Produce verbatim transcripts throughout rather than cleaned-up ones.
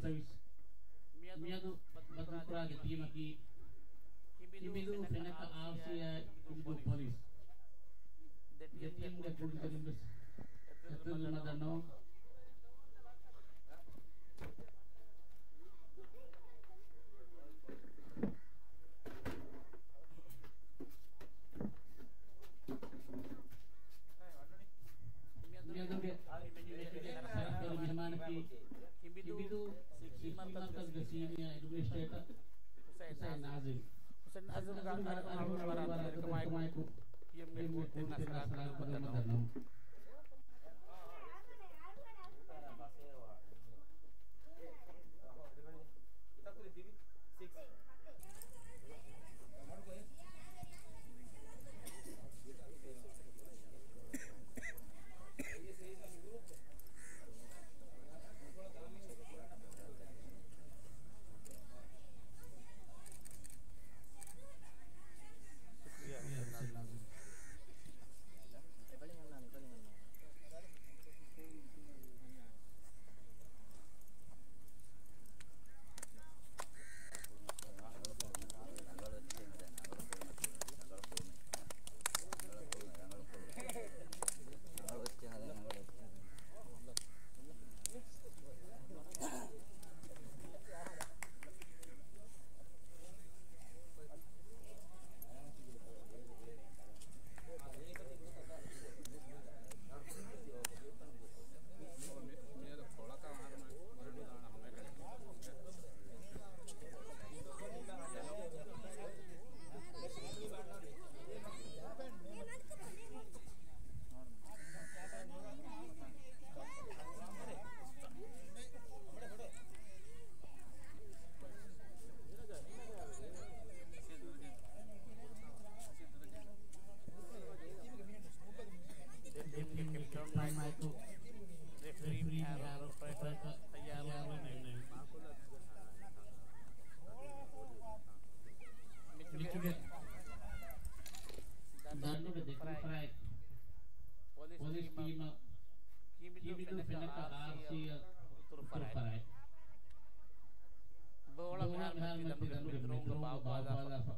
ސަރވިސް. މިއަދު ބަދުލުކުރާ ދެ ޓީމަކީ ހިނބިދޫ ފެނަކަ އާރްސީއާއި ހިނބިދޫ ޕޮލިސް. ދެ ޓީމުގެ ކުޅިތެރިން ވެސް އެޕްރީލް މަދަށް ނޯން. މިއަދުގެ ޝަރަފްވެރި މެހެމާނަކީ ހިނބިދޫ ސިއްހީ މަރުކަޒުގެ ސީނިއާ އެޑްމިނިސްޓްރޭޓަރ ހުސައިން ނާޒިމް. ހުސައިން ނާޒިމް އަރިހުން ވަރަށް އަދި ދެރަކަމާއެކު ޕީއެމްއޭ ކޯޓުން އަސްލާ ކުރަމުން ދަންނަވަން. މިޗުގެ ދަނޑުގެ ދެކުނު ފަރާތް ޕޮލިސް ޓީމަށް ކީމިދޫ ފެނަކަ އާރްސީއަށް އުތުރު ފަރާތް. ބޯޅަ މިހާރު މެދު ދަނޑުގެ މެދުރޮނގުގަ ބާއްވާލާފަ.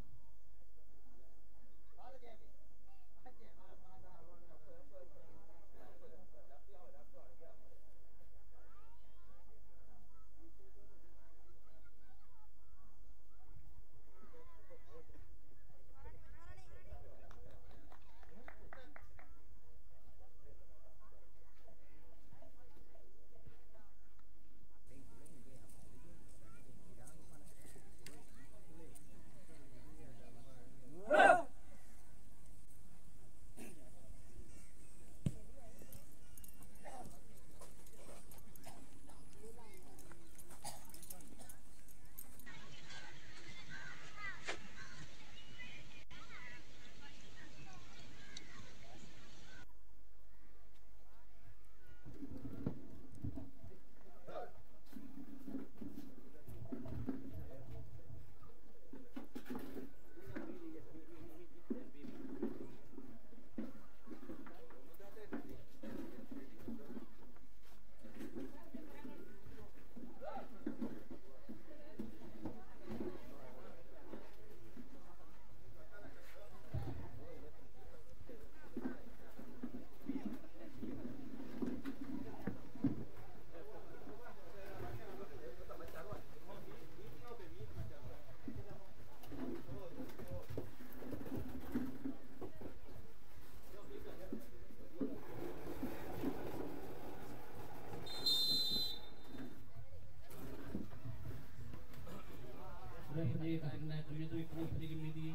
ރެފްރީ ކަމެންދާ ކުރިއަށް ރެފްރީގެ މިދީ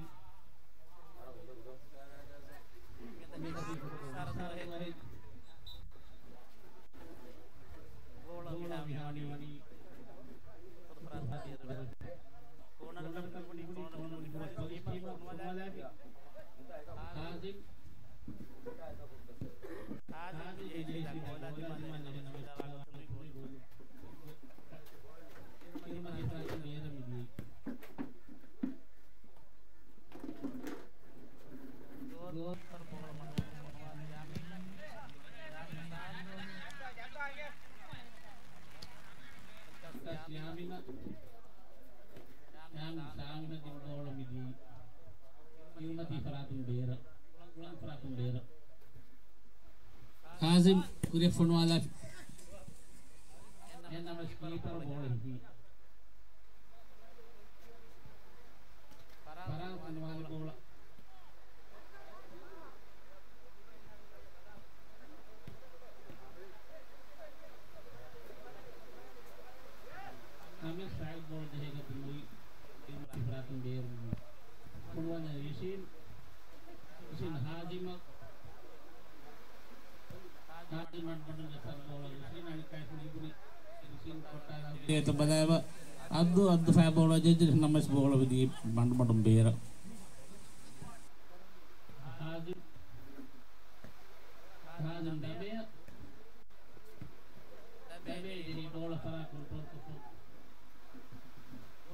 ބޯޅަ މިހާރު ވަނީ ކޯނަރަކަށް މިވަނީ ކޯނަރު ކުރުމުން ފޮނުވާލާފި. ހާޒިމް. ހާޒިމް އެ ޖެހި ގޯލާ ދިމާލަށް ގޯލު. ކިރުމަތި ފަރާތުން މޭރަ މިދީ. ގޯލް ކިޕަރު ބޯޅަ މަޑުކޮށް ފޮނުވާލީ ޔާމީން. ޔާމީން ސާދު. އެކަސް ޔާމިނަށް، ޔާމިން ޝާމިނަށް ދިން ބޯޅަ މިދީ އިރުމަތީ ފަރާތުން ބޭރަށް، ކުޅަނގު ފަރާތުން ބޭރަށް. ހާޒިމް ކުރިއަށް ފޮނުވާލާފި. އެހެންނަމަވެސް ކީޕަރަށް ބޯޅަ ހިފީ. ފަރާތުން ވާލި ބޯޅަ. ނަމެސް ފައިލް ބޯޅަ ޖެހޭގޮތުން ނުވި އިރުމަތީ ފަރާތުން ބޭރުން ފޮނުވަން ޔަޝީން. ޔަޝީން ހާޒިމަށް. ހާޒިމް ބަނޑުމަޑުން ޖައްސާ ބޯޅަ ޔަޝީން އަނެއްކާ އެކު ލިބުނީ ޔަޝީން ކޮށްޓާލާ އޭތަ ބަލާބަ. އަދު، އަދު ފައިލް ބޯޅަ ޖެއްޖެ ނަމެސް ބޯޅަ ވެދީ ބަނޑުމަޑުން ބޭރަށް. ހާޒިމް. ހާޒިމް ދަމެއަށް. ދަމެ ޖެހި ބޯޅަ ފަރާތުން ކޮންޓްރޯލްކޮށްފަ.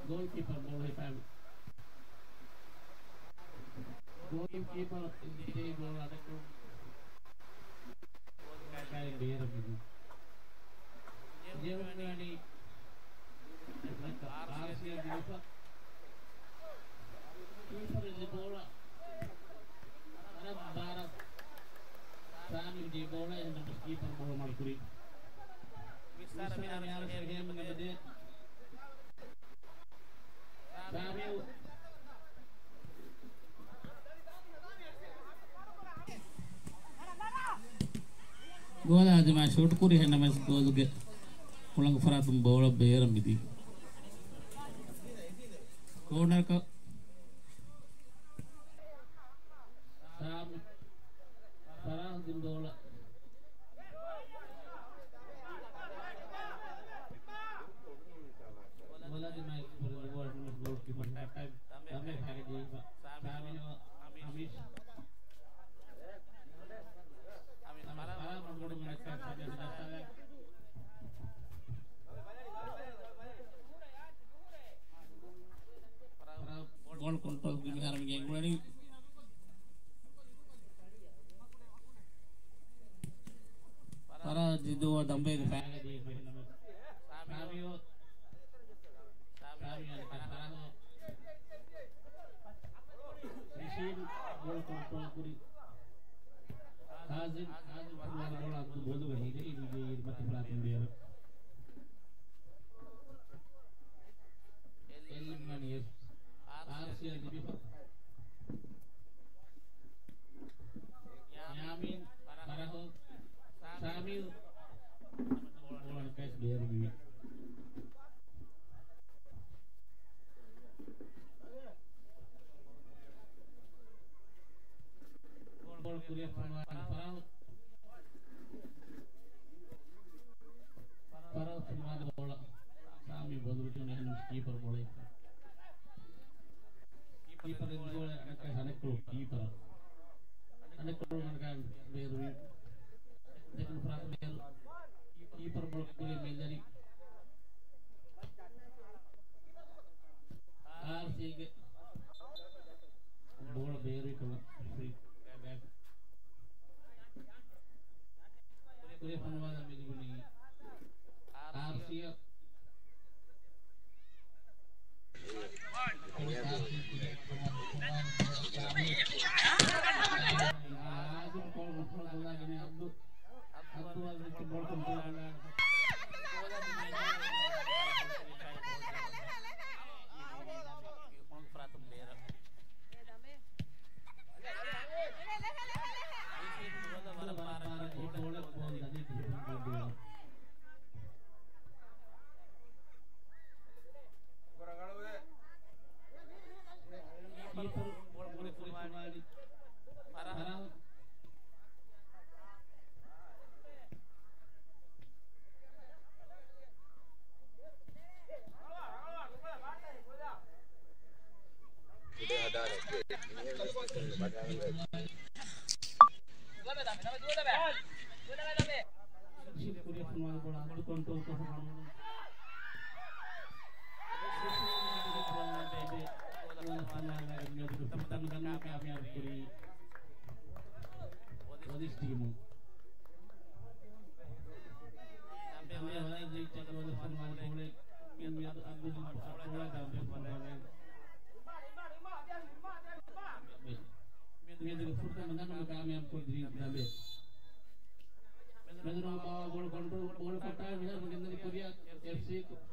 ގޯލްކީޕަރ ބޯޅަ ހިފާ. ގޯލްކީޕަރ ޖެހި ބޯޅަ އަޑަކު. ގޯލް ކާއި ބޭރަށް މިދީ. ޖެހުން ވަނީ އާރްސީއަށް ދިނުފަ. ކީޕަރު ދި ބޯޅަ. އަރަބް ބާރަށް. ސާމި ދި ބޯޅަ އެހެންނަމަވެސް ކީޕަރު ބޯޅަ މަޑުކުރީ. ވިއްސާރަ މިހާރު ހޭމް ނަމަ ދޭ. ސާމި. ގޯލާ ދިމާ ޝޫޓް ކުރި އެހެންނަމަވެސް ގޯލުގެ ކުޅަނގު ފަރާތުން ބޯޅަ ބޭރަށް މިދީ. ކޯނަރަކަށް ސާމި ފަރާހުދިން ބޯޅަ. ބޯޅަ ދިމާ ކީޕަރު ދި ބޯޅަ ނަމެސް ގޯލް ކީޕަރ ހިފާ. ދަމެ ހަރެ ޖީފަ. ސާމި އަމީޝް. ބޯޅަ ކޮންޓްރޯލް ކުރި މިހާރު މި ގެންގުޅެނީ. ފަރާ ޖިދޯ ދަނބޭގެ ފައިގަދީ ސާމިއޯ. ސާމިއޯ ފަރާހޯ. ރިޝީން ބޯޅަ ކޮންޓްރޯލް ކުރި. ހާޒިމް، ހާޒިމް ފޮނުވާލި ބޯޅަ އަދު ބޮލުގަ ހިނގައި މިދިޔައީ އިރުމަތި ފަރާތުން ބޭރަށް. އެލްއެމް އާރްސީއަށް ލިބިފަ. ޔާމީން، ފަރަހު، ޝާމިލް. ބޯޅަ ކެޗް ބޭރު މިވީ. ބޯޅަ ކުރިއަށް ފޮނުވާލި ފަރަހު. ފަރަހު ފޮނުވާލި ބޯޅަ. ސާމި ބޮލުގަ ތިބުނީ އެހެންނަމަވެސް ކީޕަރު ބޯޅަ. ކީޕަރު ދިން ބޯޅަ އަނެއްކާ އަނެއްކޮޅު ކީޕަރު. އަނެއްކޮޅު އަނެއްކާ ބޭރުވި. ދެކުނު ފަރާތު ބޭރު. ކީޕަރު ބޯޅަ ކުރި މެލްލަރި. އާރްސީގެ ބޯޅަ ބޭރުވި ކަމަށް ރެފްރީ ބޭ. ކުރިއަށް ފޮނުވާލަން މި ލިބުނީ އާރްސީއަށް. އާޒިމް ބޯޅަ ކޮންޓްރޯލް ކޮށްލާ ގެނައި އަބްދު. އަބްދު އަލް ރިޗް ބޯޅަ ކޮންޓްރޯލް ކޮށްލާ. ފަރާތުން ބޭރަށް. ކާމިޔާބު ކުރީ ޕޮލިސް ޓީމު. ދަމެ ވަރަށް ރީއްޗަކަށް ފޮނުވާލި ބޯޅަ. ކުދިން ދަނބޭ. މެދުނު ބާ ބޯޅަ ކޮންޓްރޯލް، ބޯޅަ ކޮށްޓާ މިހާރު ގެންދަނީ ކުރިއަށް އެފްސީ ކު-،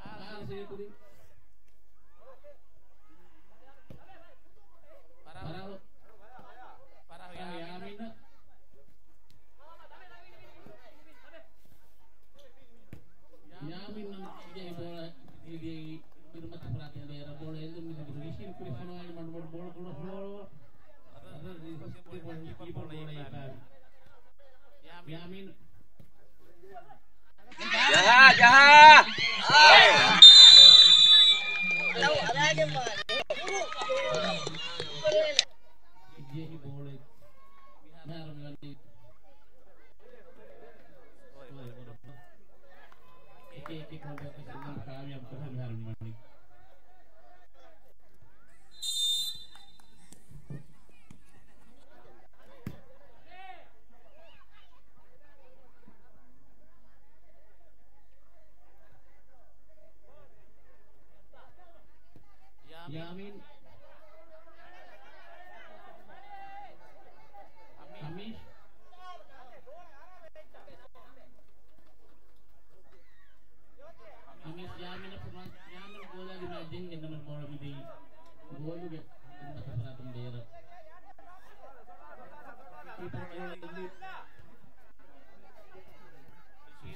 އާރްސީ ކުދިން. ފަރާހު. ފަރާހު ޔާމީނަށް. ޔާމީން ނަން އިޖެހި ބޯޅަ ލިބިއްޔާ އިރުމަތި ފަރާތުން ބޭރަށް ބޯޅަ އެއްލުން މި ރިޝީން ކުރި ފޮނުވާލި މަޑުމަޑު ބޯޅަ ކުޑަ ފޮނުވާލު. ކީޕަރު ބޯޅަ އެއްބާވި. ޔާމީން. ޖަހާ، ޖަހާ. އިޖެހި ބޯޅަ މިހާރު މިވަނީ އެކި އެކި ކޮންޓްރެކްޓް ކާމިޔާބު ކޮށް މިހާރު މިވަނީ. ޔާމީން. ހަމީޝް. ހަމީޝް ޔާމީނަށް ފޮނުވާ، ޔާމީން ގޯލާގެ މައްޗަށް ގެންދަމުން ބޯޅަ މިދީ ގޯލުގެ އިރުމަތި ފަރާތުން ބޭރަށް. ކީޕަރު ބޯޅަ އެއްލީ.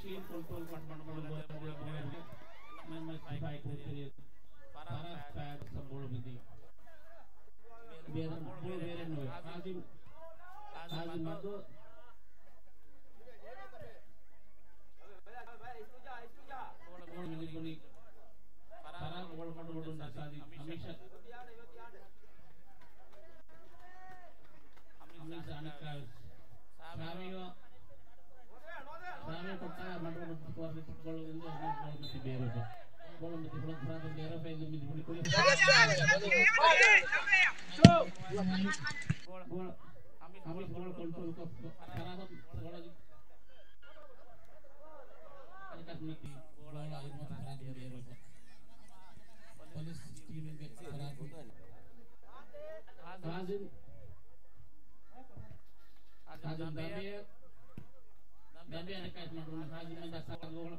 ޝީން ކޮންޓްރޯލް ކޮށް މަޑުމަޑު ގޯލުގެ މައްޗަށް ދިފާއީ ކުރު ކުރިއަށް ފަރާތު ފައި ސަބް ބޯޅަ މިދީ. ބޭރަށް ބޯޅަ ބޭރެއް ނުވޭ. ހާޒިމް. ހާޒިމް މަދު. ބޯޅަ މިލިބުނީ ފަރާތު ބޯޅަ މަޑުމަޑުން ނަސާދީ ހަމީޝަށް. ހަމީޝް އަނެއްކާވެސް. ސާމީއަށް. ސާމީ ކޮށްޓާ މަޑުމަޑުން ކުރިއަށް ބޯޅަ ގެންދަވާ ބޯޅަ މިދީ ބޭރަށް. ބޯޅަ މިދީ ފުރަތަމަ ފަރާތުން ބޭރަށް ފައި މިދީ ބޯޅަ ކުރިއަށް. ބޯޅަ. ހަމީޝް ބޯޅަ ކޮންޓްރޯލް ކޮށް ފަރާތު ބޯޅަ އަނެއްކާ މިދީ ބޯޅަ އިރުމަތި ފަރާތުން ބޭރަށް. ޕޮލިސް ޓީމުގެ ފަރާތުން. ހާޒިމް. ހާޒިމް ދަނބޭ. ދަނބޭ އަނެއްކާ މަޑުމަޑުން ހާޒިމް މައްޗަށް ސާދު ބޯޅަ.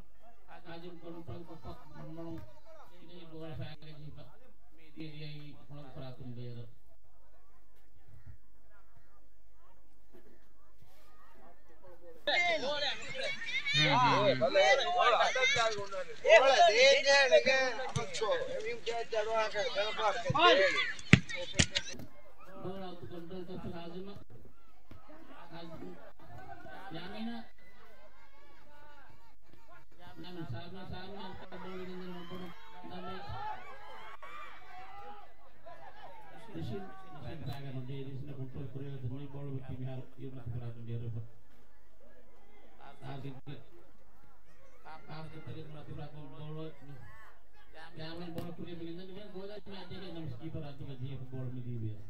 ހާޒިމް ކޮންޓްރޯލް ކޮށްފަ މަޑުމަޑުން މިދީ ބޯޅަ ފައިގަ ޖެހިފަ. މިދިޔައީ ހުޅަނގު ފަރާތުން ބޭރަށް. ބޯޅަ އައުޓް ކޮންޓްރޯލް ކޮށްފި ހާޒިމަ. ހާޒިމް. ޔާމީނަށް. ނަމަ ސާމި، ސާމި އަންކަ ބޯޅަ ގެންދަނީ މަޑުމަޑުން. ނަމަ ރިޝީން، ރިޝީން ފައިގަ ނުޖެހި، ރިޝީން ކޮންޓްރޯލް ކުރިއަށް ދެން މި ބޯޅަ ވެއްޓި މިހާރު އިރުމަތި ފަރާތުން ބޭރަށް. އާސިފްގެ، އާސިފްގެ ތެރެއިން މަތި ފަރާތުން ބޯޅަ. ޔާމީން ބޯޅަ ކުރިއަށް ގެންދަނީ ގޯލާ މެދުގަ ނަމަ ކީޕަރ އަތުގަ ޖެހި ބޯޅަ މިދީ ބޭރަށް.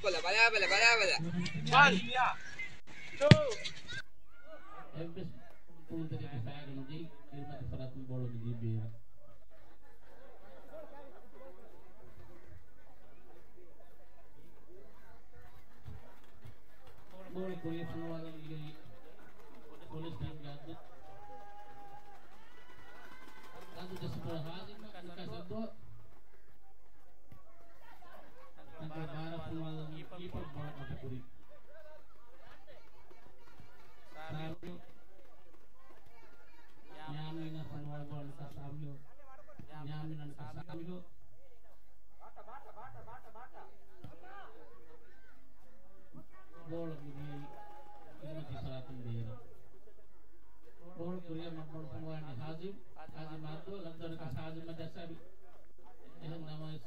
ބަލާ، ބަލާ، ބަލާ، ބަލާ. އެއްވެސް ކުޅުންތެރިއެއްގެ ފައިގަ ނުޖެހި، އިރުމަތި ފަރާތުން ބޯޅަ މިދީ ބޭރަށް. ބޯޅަ ކުރިއަށް ފޮނުވާލަން އިރު ޕޮލިސް ޓީމްގެ އަދު. އަދު ޖަސްޓް ހާޒިމް ކަސައްދޯ. ނަންބަރު ބާރަ ފޮނުވާލަން ކީޕަރު ބޯޅަ މަތަކުރި. ސާމި. ޔާމީނަށް ފޮނުވާލި ބޯޅަ ސާމި. ޔާމީނަށް ސާމި. ބޯޅަ މިދީ އިރުމަތި ފަރާތުން ބޭރަށް. ބޯޅަ ކުރިއަށް މަޑުމަޑުން ފޮނުވާލީ ހާޒިމް. ހާޒިމް މަދު ލަންދޮރަކަށް ހާޒިމް މަޖާސާބި. އެހެން ނަމަވެސް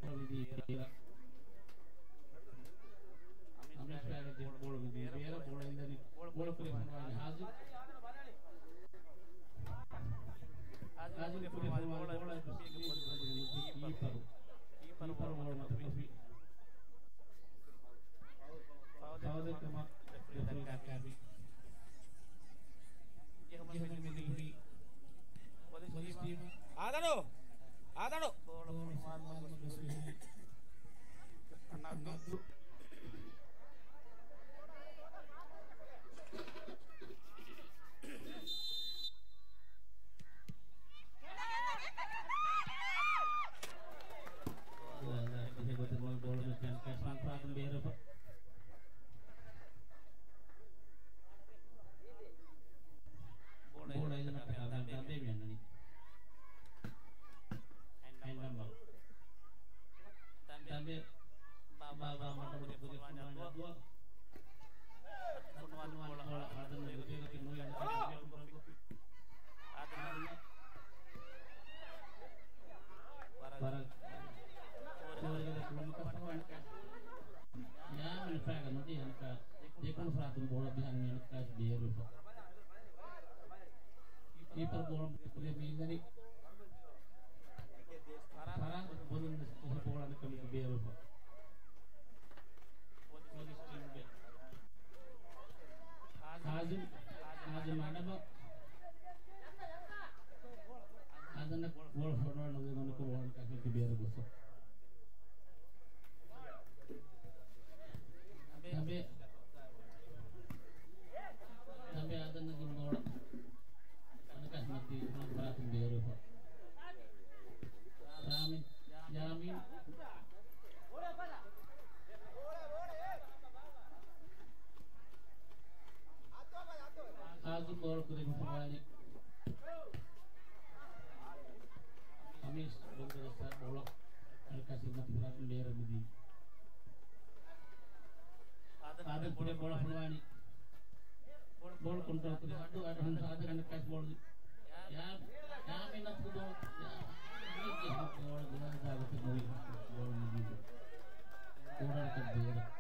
ބޯޅަ މިދީ ބޭރަށް. އަމީސް ފައިގަ ޖެހި ބޯޅަ މިދީ ބޭރަށް. ބޯޅަ އެންދަނީ ބޯޅަ ކުރިއަށް ފޮނުވާލީ ހާޒިމް. ހާޒިމް ކުރިއަށް ފޮނުވާލީ ބޯޅަ ކީޕަރު. ކީޕަރު ބޯޅަ މަތަކޮށްފި. ފައުލެއް ކަމަށް ރެފްރީ ދައްކާފި. ޖެހުމަށް މިދި ޕޮލިސް ޓީމު. އާދަނު! އާދަ! ބޯޅަ މިހާރު އަނެއްކާވެސް ބޭރުވެފަ. ކީޕަރު ބޯޅަ މި ކުރިޔަށް މި އިންނަނީ. ފަރާން ބޮލުން ވެސް އެހެން ބޯޅަ އަނެއްކާ މި ބޭރުވެފަ. ޕޮލިސް ޓީމްގެ ހާޒިމް، ހާޒިމް އަޑަމަ، އާދަން ބޯޅަ ފޮނުވާ ނުލިބުނު ކުރުވާން ކަށި ބޭރު ގޮސް. ދަނބޭ، ދަނބޭ އާދަންގެ ބޯޅަ. އަނެއްކާވެސް މަތީ ފަރާތުން ބޭރުވެފަ. ޔާމީން، ޔާމީން. ހާޒިމް ބޯޅަ ކުރިން ފޮނުވާލި. ހަމީސް ބޮލުގަ ދަސް ބޯޅަ. އަނެއްކާވެސް މަތީ ފަރާތުން ބޭރަށް މިދީ. އާދަން ކުރިން ބޯޅަ ފޮނުވާލި. ބޯޅަ ކޮންޓްރޯލް ކުރި އަދު އަދު ހަން ސާދަ ކަން ކަސް ބޯޅަ. ޔާ، ޔާމީން އަތު ބޯޅަ. ޔާ، މީގެ ބޯޅަ ދުވާ ދާގަތެ ނުވި ބޯޅަ މިދީ. ކޯނަރަކަށް ބޭރަށް.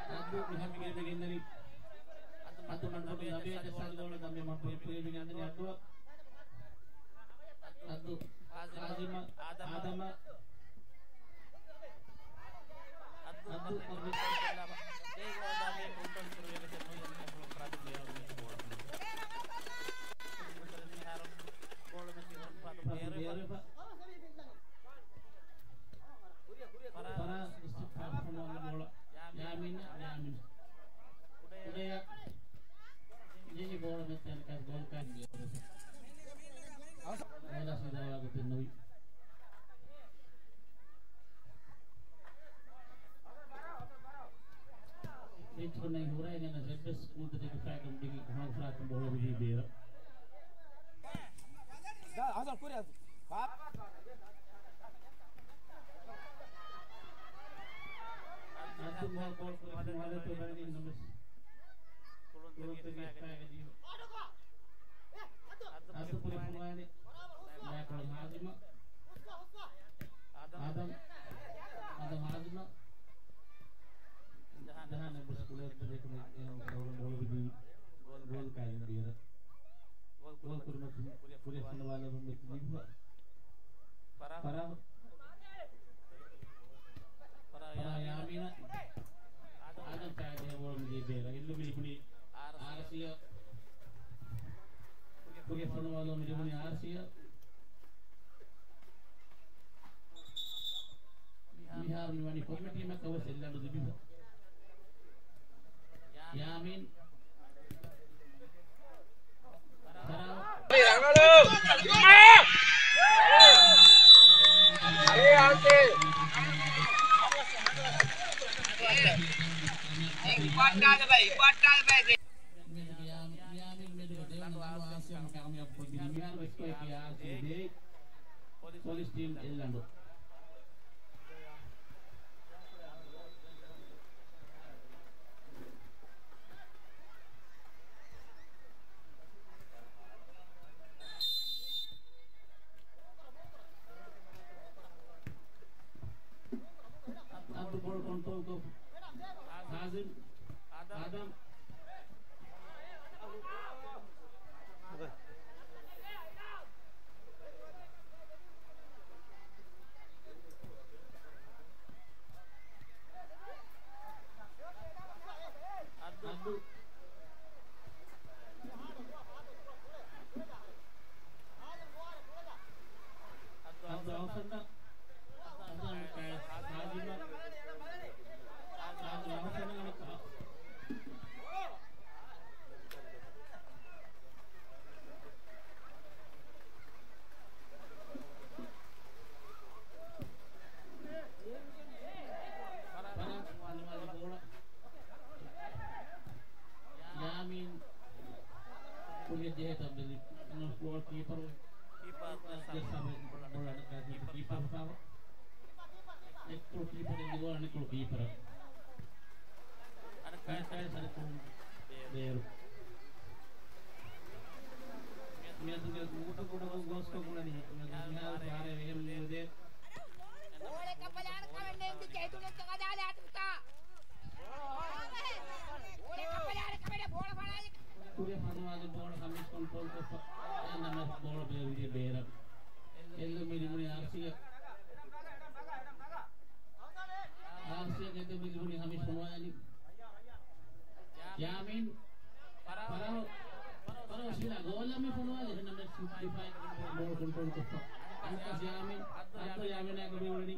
އަދު މިހާރު މިގެންދަނީ. އަދު މަންޑު ދަނބޭ ދެއްސާލި ބޯޅަ ދަނބޭ މަންޑު ޕުރި މިގެންދަނީ އަދު. އަދު ހާޒިމަ އާދަމަ. އަދު ކޮންމެ ބޭރުވެފަ. ފަރާ އިސްތިފާ ފޮނުވާލި ބޯޅަ. ޔާމީން، ޔާމީން. ކުޑަޔަށް. ޖެހި ބޯޅަ މެއްޗަށް ގޯލް ކާން ބޭރުވެފަ. ގޯލަށް ސިދާވާ ގޮތެއް ނުވި. މެޗް ކޮންނެ ހުރައިގެން ރެޑްވެސް ކޫދަ ދެކިފައިގަން ދިގި ހަމަ ފަރާތުން ބޯޅަ ވިހި ބޭރަށް. އަދު މޯ ބޯޅަ ކުރި ފޮނުވާލި ތުރަނީ ނަމަސް. ކުޅުން ތެރި ފައިގަދީ. އަދު ކުރި ފޮނުވާލި. ނާކުޅަ ހާޒިމަ. އާދަމް. އާދަމް ހާޒިމަ. ޖަހާން ނަމަސް ކުޅެ ތެރެކުނި ބޯޅަ ބޯޅަ ވިދީ. ގޯލް ކާއިން ބޭރަށް. ގޯލް ކުރިމަތިން ކުރި ފޮނުވާލަމުން މެޗް ލިބުވާ. ފަރާހް. ފަރާހް ޔާމީނަށް. އާދަމް ކާގެ ބޯޅަ މިދީ ބޭރަށް. އެއްލުމި ލިބުނީ އާރްސީއަށް. ކުރި ފޮނުވާލުމުން ލިބުނީ އާރްސީއަށް. މިހާރު މިވަނީ ކޮންމެ ޓީމަކަށް ވެސް އެއްލަނޑު ލިބިފަ. ޔާމީން. ޕޮލިސް ޓީމް އެއްލަނޑު. އަދު ބޯޅަ ކޮންޓްރޯލް ކޮށް ހާޒިމް. އާދަމް. އަދު. އަދު އަވަސަންނަ. އަދު އަނެއްކާ ހާޒިމަ. އަދު އަވަސަންނަ އަނެއްކާ. ފަރާތު ފޮނުވާލި ބޯޅަ. ޔާމީން ކުރިޔަށް ޖެހޭ ތަނބެލި. ގޯލް ކީޕަރު. ކީޕަރު ޖެއްސާ ބޯޅަ ކީޕަރު ހިފާފަ. އެއްކޮޅު ކީޕަރެއް ލިބުނު އަނެއްކޮޅު ކީޕަރަށް. އަނެއްކާވެސް އަނެއްކޮޅު ބޭރު. މި މޫދު ކުޑަކޮށް ގޯސްކޮށް އުޅެނީ. މިހާރު ފާރެއް ވެގެން މިއުޅެދޭ. ކުރިއަށް ފޮނުވާލި ބޯޅަ ހަމީސް ކޮންޓްރޯލް ކޮށްފަ. އެހެންނަމަވެސް ބޯޅަ ބޭރުވި ބޭރަށް. އެއްލުން މި ލިބުނީ އާރްސީއަށް. އާރްސީއަށް އެއްލުން މި ލިބުނީ ހަމީސް ފޮނުވާލި. ޔާމީން. ފަރާވް. ފަރާވް ސިލާ ގޯލަށް މި ފޮނުވާލި. އެހެންނަމަވެސް ޑިފެންސް ބޯޅަ ކޮންޓްރޯލް ކޮށްފަ. އަންކަސް ޔާމީން. އައްދު ޔާމީނާ ގޮވި އުޅެނީ.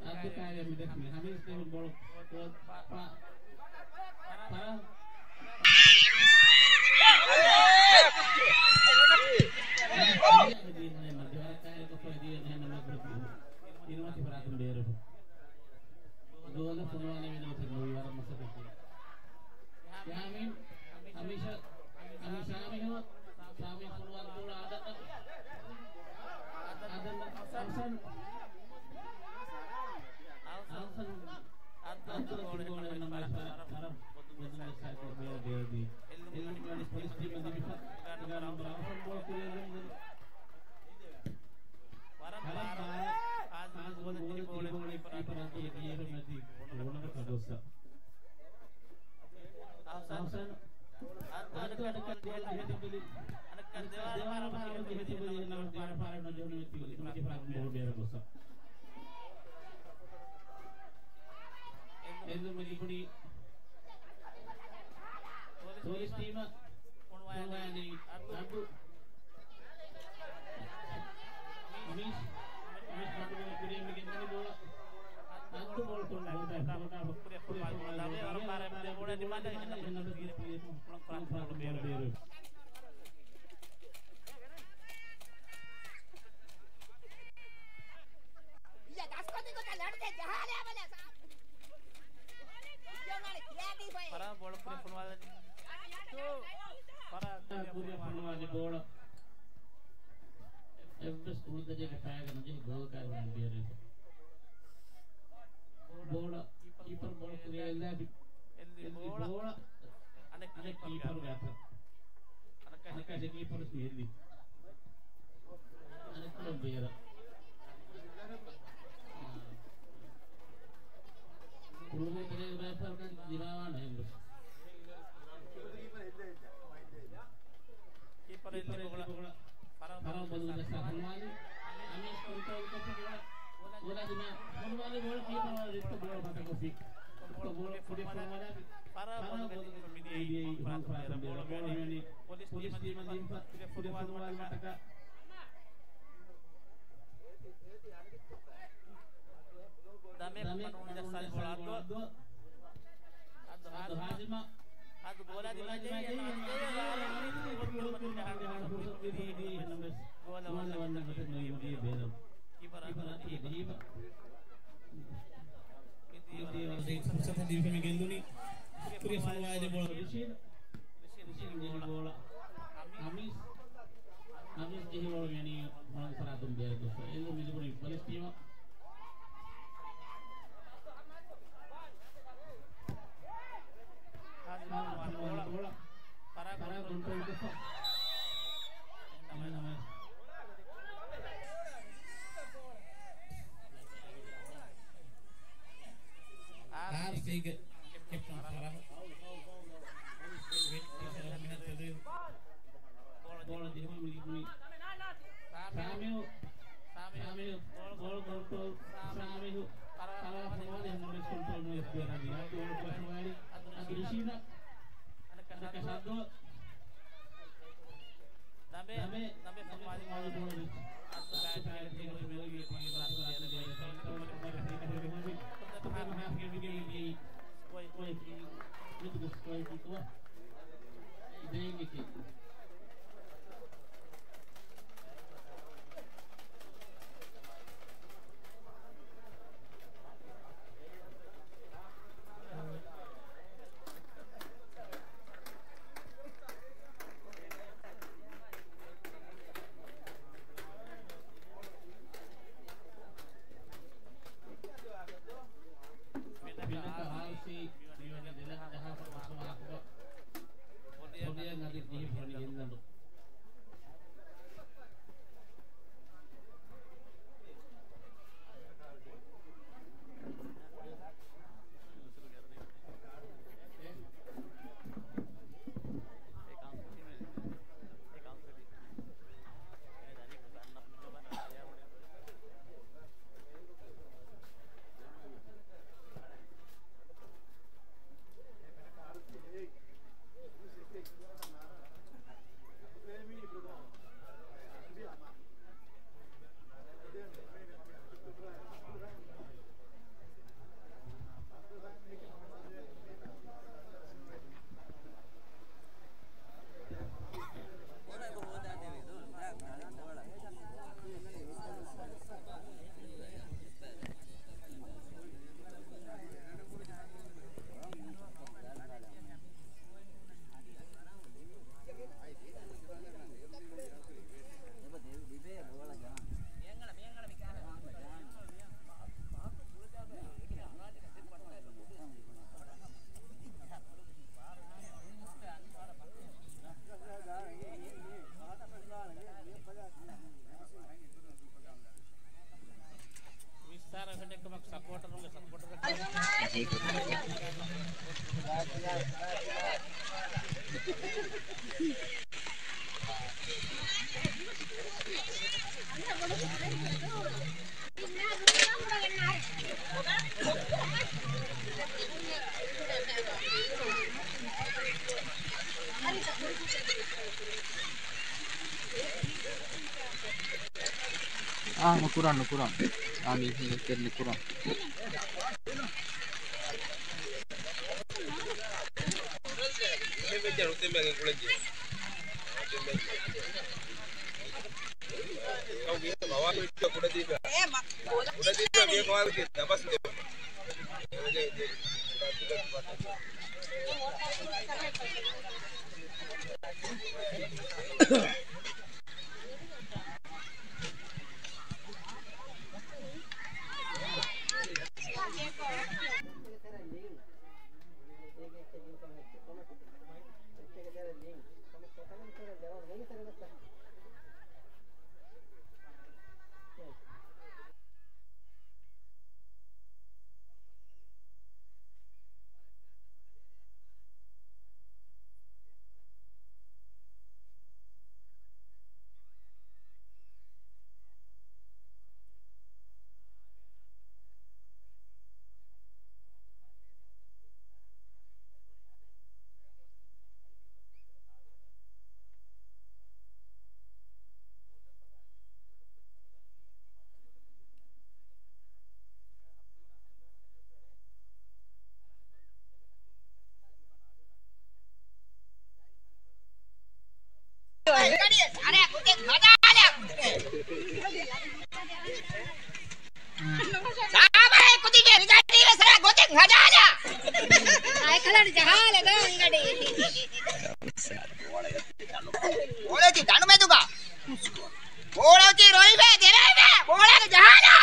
އައްދު ކާރިއަށް މި ދެކުނީ. ހަމީސް ދެމި ބޯޅަ. ފަރާވް. ގޯލަށް ފޮނުވާލެވޭނެ ގޮތެއް ނުވި ވަރަށް މަސައްކަތް ކުރޭ. ޔާމީން، ހަމީސް، ހަމީސް ސާމިހު، ސާމިހު ފޮނުވާލި ބޯޅަ އަދަން، އަދަން އަހްސަން، އަހްސަން، އަދަން ގޯލެއް ނަމަ ފަރަ، ފަރަ، ބޮދުން ސާތު ބޭ ބޭ ދީ. އެލް ނަމްބަރު އަހްސަން ބޯޅަ ކުރިއަށް ވަރަށް ބާރަށް ފޮނުވާލި ބޯޅަ ކުރިއަށް ލެންދެން. ފަރަށް ބާރަށް ފާސް ބޯޅަ ތިން ބޯޅަ ކީޕަރާ ކީޕަރާ ކީޕަރ މަތީ ރޯނަކަށް ގޮއްސަ. އަހްސަން. އަދު އަދު އަދު ގޯލް ޖެހޭ ތިބިލި. އަނެއްކާ ދެވާލަށް ފާރަށް ޖެހޭ ތިބިލި. ނަމަ ފާރަށް ނުޖެހުނު ތިބިލި. މަތި ފާރަށް ބޯޅަ ބޭރަށް ގޮއްސަ. އެއްލުން މި ލިބުނީ ޕޮލިސް ޓީމަށް. ފޮނުވާލީ އަދު. ހަމީސް، ހަމީސް ބޯޅަ ކުރިއަށް މި ގެންދަނީ ބޯޅަ. އަދު ބޯޅަ ކުރިއަށް ފޮނުވާލީ ބޯޅަ. ކުރިއަށް ފޮނުވާލީ ބޯޅަ. ދެވަރަށް ބާރަށް ބޯޅަ ދިމާލަށް ގެންދަނީ ބޭރު. ފަރާ ބޯޅަ ކުރިއަށް ފޮނުވާލަނީ. ފަރާ ކުރިއަށް ފޮނުވާލި ބޯޅަ. އެއްވެސް ކުޅުދަރިއެއްގެ ފައިގަ ނުޖެހި ގޯލް ކާރި ވަން ބޭރު. ބޯޅަ ކީޕަރު ބޯޅަ ކުރިއަށް ލާބި. އެއްލި ބޯޅަ. އަނެއް ކީޕަރުގެ އަތަށް. އަނެއްކާ ކީޕަރު އެއްލި. އަނެއްކާ ބޭރަށް. ކުޅުދަރި ބައިފަރުކަން ދިމާވާނެ އެއްލި. ކީޕަރު އެއްލި ބޯޅަ. ފަރާ ބޯޅަ ދަސް ފޮނުވާލި. އަމީސް ކޮންޓްރޯލް ކޮށްފަ ބޯޅަ. ބޯޅަ ދިމާ ފޮނުވާލި ބޯޅަ ކީޕަރު ރިފްޓް ބޯޅަ ފަތަކޮށްފި. ރިފްޓް ބޯޅަ ކުރި ފޮނުވާލި. ފަރާ ބޯޅަ މިދިޔައީ ހުން ފަރާތުން ބޭރަށް ބޯޅަ މިވަނީ ޕޮލިސް ޓީމަށް ދީފަ ކުރި ފޮނުވާލުމަށްޓަކާ. ދަމެ ދަމެ ފޮނުވާލި ދަސް ފޮނުވާލި ބޯޅަ އައްދު. އައްދު ހާދިމަ. އައްދު ގޯލާ ދިމާ ޖެހި އަންނަ މަތި ޖެހި ގޯލަށް ވަންނަ ގޮތެއް ނުވި ބޭރު. ކީޕަރަށް ދީފަ. ފުރުސަތެއް ދީފަ މި ގެންދުނީ. ކުރިއަށް ފޮނުވާލި ބޯޅަ. ރިޝީން. ރިޝީން ޖެހި ބޯޅަ. އަމީސް. އަމީސް ޖެހި ބޯޅަ މިވަނީ މަޅުން ފަރާތުން ބޭރަށް ގޮސްފަ. އެއްލުން މި ލިބުނީ ޕޮލިސް ޓީމަށް. ބޯޅަ. ފަރާ ކޮންޓްރޯލް ކޮށްފަ. އާރްސީގެ ކެޕްޓަން ފަރާ. ބޯޅަ ދިނުމަށް މި ލިބުނީ ސާމިހު. ސާމިހު. ބޯޅަ ކޮންޓްރޯލް. ސާމިހު. ފަރާ ފޮނުވާލި ހަމަ ކޮންޓްރޯލް ނުވެސް ބޭރަށް ދިޔަ. ބޯޅަ ކޮންޓްރޯލް ވާލި. އަދު ރިޝީނަށް. އަނެއްކާ ސައްދު. ދަމެ. ދަމެ. ދަމެ ފޮނުވާލި ބޯޅަ. އަދު ބޭޓް ކުރި ފޮނުވާލި. އާ، ނުކުރާ، ނުކުރާ. އާ، މީ ހިނގައްކަރި ނުކުރާ. އޮޅެތި ދަނޑުމެދުގަ. ބޯޅަ އޮތީ ރޮއިވޭ، ދެރައިވޭ، ބޯޅަ ޖަހާލާ.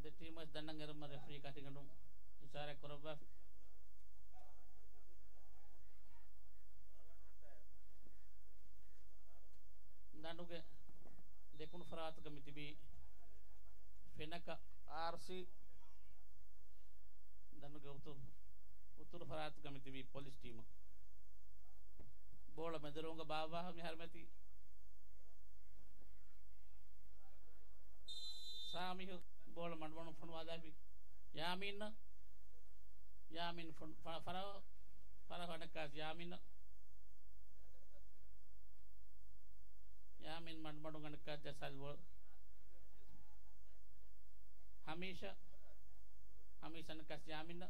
ދެ ޓީމަށް ދަނޑަށް އެރުމަށް ރެފްރީ ކަށިގަނޑުން އިޝާރާތް ކުރައްވާފި. ދަނޑުގެ ދެކުނު ފަރާތުގަ މި ތިބީ ފެނަކަ އާރްސީ. ދަނޑުގެ އުތުރު، އުތުރު ފަރާތުގަ މި ތިބީ ޕޮލިސް ޓީމު. ބޯޅަ މެދުރޮނގަށް ބާއްވާފަ މިހާރު މެތި ސާމިހު ބޯޅަ މަޑުމަޑުން ފޮނުވާލާފި. ޔާމީން، ޔާމީން ފޮނު-، ފަ-، ފަރަހު، ފަރަހު އަނެއްކާސް ޔާމީން. ޔާމީން މަޑުމަޑުން އަނެއްކާސް ޖައްސާލި ބޯޅަ. ހަމީޝަށް، ހަމީޝް އަނެއްކާސް ޔާމީން.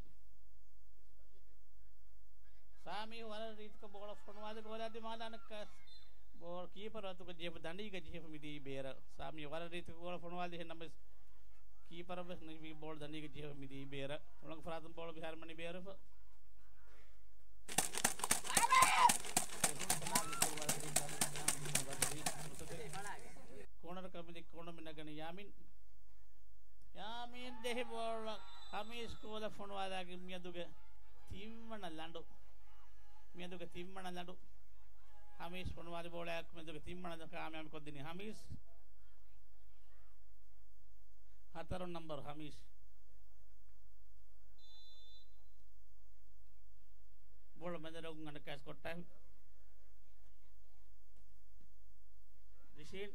ސާމީ ވަރަށް ރީތިކޮށް ބޯޅަ ފޮނުވާލި ގޯލާ ދިމާލަށް އަނެއްކާސް ބޯޅަ ކީޕަރ އަތުގަ ޖެހިފަ، ދަނޑީގަ ޖެހިފަ މިދީ ބޭރަށް. ސާމީ ވަރަށް ރީތިކޮށް ބޯޅަ ފޮނުވާލި އެހެން ނަމަވެސް ކީޕަރަށް ވެސް ނުހިފި ބޯޅަ ދަނޑީގަ ޖެހިފަ މިދީ ބޭރަށް. ހުޅަނގު ފަރާތުން ބޯޅަ މިހާރު މަނި ބޭރުފަ. ކޯނަރަކަށް މިދި ކޯނަރ މި ނަގަނީ ޔާމީން. ޔާމީން ޖެހި ބޯޅަ ހަމީޝް ގޯލަށް ފޮނުވާލާގެން މިއަދުގެ ތިންވަނަ ލަނޑު. މިއަދުގެ ތިންވަނަ ލަނޑު. ހަމީޝް ފޮނުވާލި ބޯޅައަކު މިއަދުގެ ތިންވަނަ ލަނޑު ކާމިޔާބު ކޮށްދިނީ ހަމީޝް. ހަތަރު ނަމްބަރު ހަމީޝް. ބޯޅަ މެދު ރޮގުން އަނެއްކާސް ކޮށްޓާފި. ރިޝީން.